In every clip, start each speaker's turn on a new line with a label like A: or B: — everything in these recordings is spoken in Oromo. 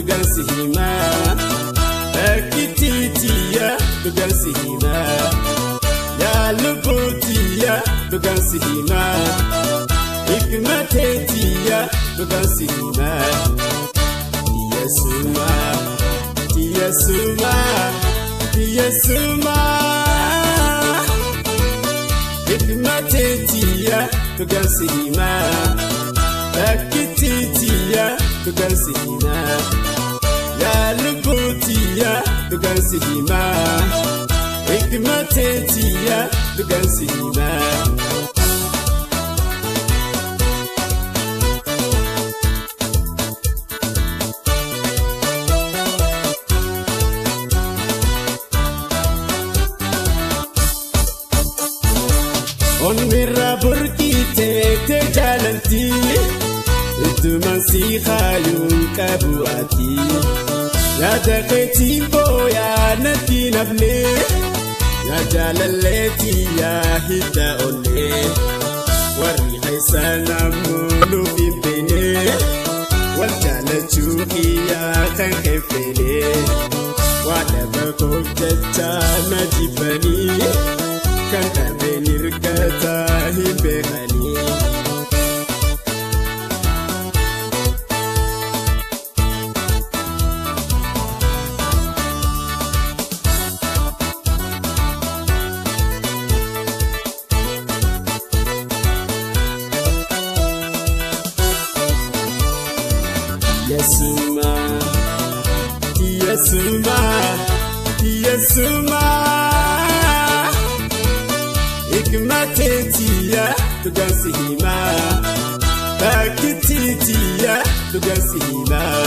A: Dhugaan si himaa, Rakkitiitiya dhugaan si himaa, Yaa lubbuutiya dhugaan si himaa, Hikmateetiya dhugaan si himaa, Tiyya suma, tiyya suma, Hikmateetiya dhugaan si himaa, Rakkitiitiya dhugaan si himaa, Yaa lubbuutiya dhugaan si himaa, Hikmateetiya dhugaan si himaa. Onnirra burqitee jaalalti ittumaan si haayuun qabu ati yaada keetiin booyaa natti nafne yaa jaalalleetii yaa hidda onnee warri keessa namuu nuuf hin beene wal jaalachuu kiyyaa kan keeffene waa dhaba koof jecha na jibbanii. Kan dhabeen hirkataa hin beekanii. Tiyya suma, tiyya suma, tiyya suma. Hikmateetiya dhugaan si himaa, Rakkitiitiya dhugaan si himaa,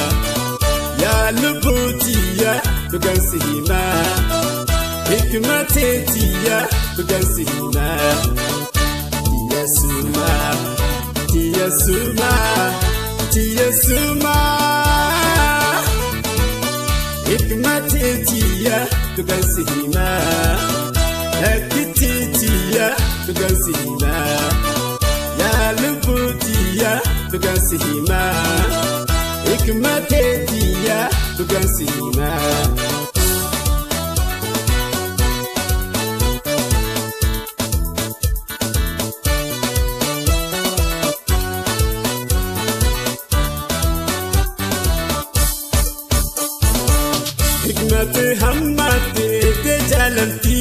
A: Yaa lubbuutiya dhugaan si himaa, Hikmateetiya dhugaan si himaa, Tiyya suma, tiyya suma, tiyya suma, Hikmateetiya dhugaan si himaa. Rakkitiitiya dhugaan si himaa, Yaa lubbuutiya dhugaan si himaa, Hikmateetiya dhugaan si himaa. Hikmate hammatee jaalalti.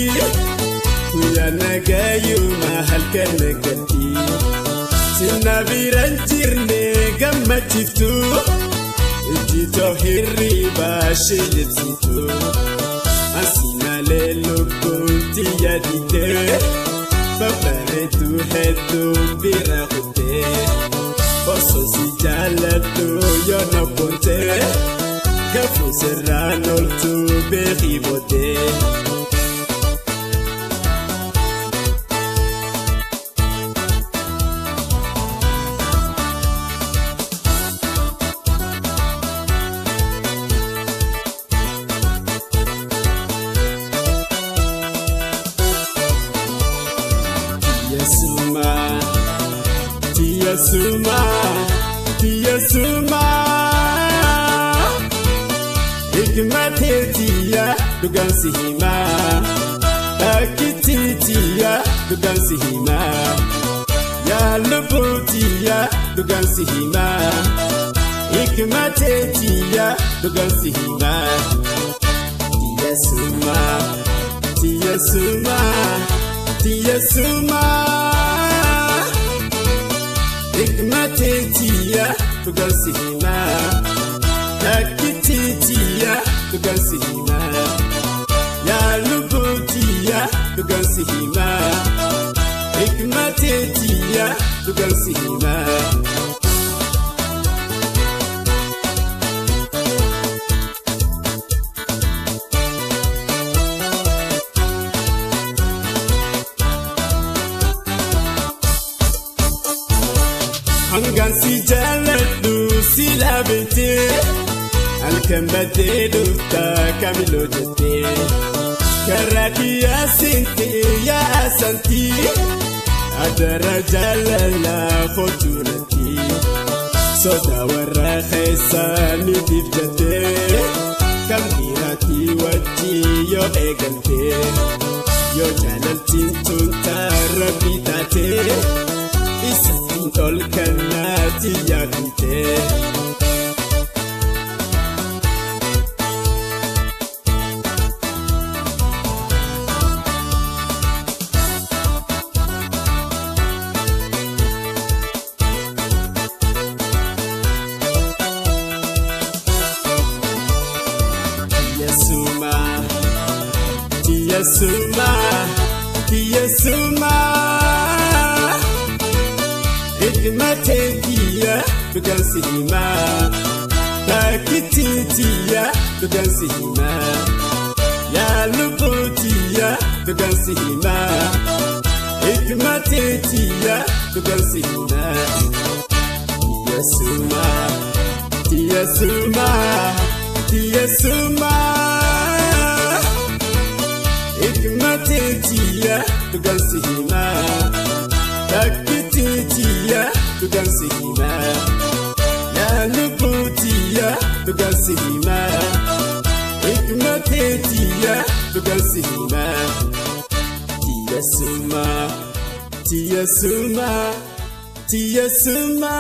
A: Guyyaa nagayuma halkan nagatti sinna biraan jirne gammachiiftu ijjitoo hirribaa ishee ibsitu asi malee lubbuun tiyya didee babbareedu hedduu bira kuttee osoo si jaalladhu yoo na bontee gaafa sirraan oltu beekii booddee. Tiyya suma, tiyya suma, Hikmateetiya dhugaan si himaa, Rakkitiitiya dhugaan si himaa, Yaa lubbuutiya dhugaan si himaa, Hikmateetiya dhugaan si himaa, Tiyya suma, tiyya suma, tiyya suma. Hikmateetiya dhugaan si himaa, Rakkitiitiya dhugaan si himaa, Yaa lubbuutiya dhugaan si himaa, Hikmateetiya dhugaan si himaa. Hangaan si jaalladhu si laabete halkan baddee dhuftaa kamiloo jettee karaa kiyyaa seentee yaa asantii adara jaalalaa footuunatti Soda warra keessaniitiif jettee kan dhiiraatii wajjin yoo eegaltee yoo jaalaltiin tun taarra taatee isattiin ol kannaati yaadamtee. Tiyasuma, tiyasuma, hikmateetiya dhugansihima, taakitiitiya dhugansihima, yaalubuutiya dhugansihima, hikmateetiya dhugansihima, tiyasuma, tiyasuma, tiyasuma. Hikmateetiya dhugansihima, takkitiitiya dhugansihima, yaalubuutiya dhugansihima, hikmateetiya dhugansihima, tiyasuma, tiyasuma, tiyasuma.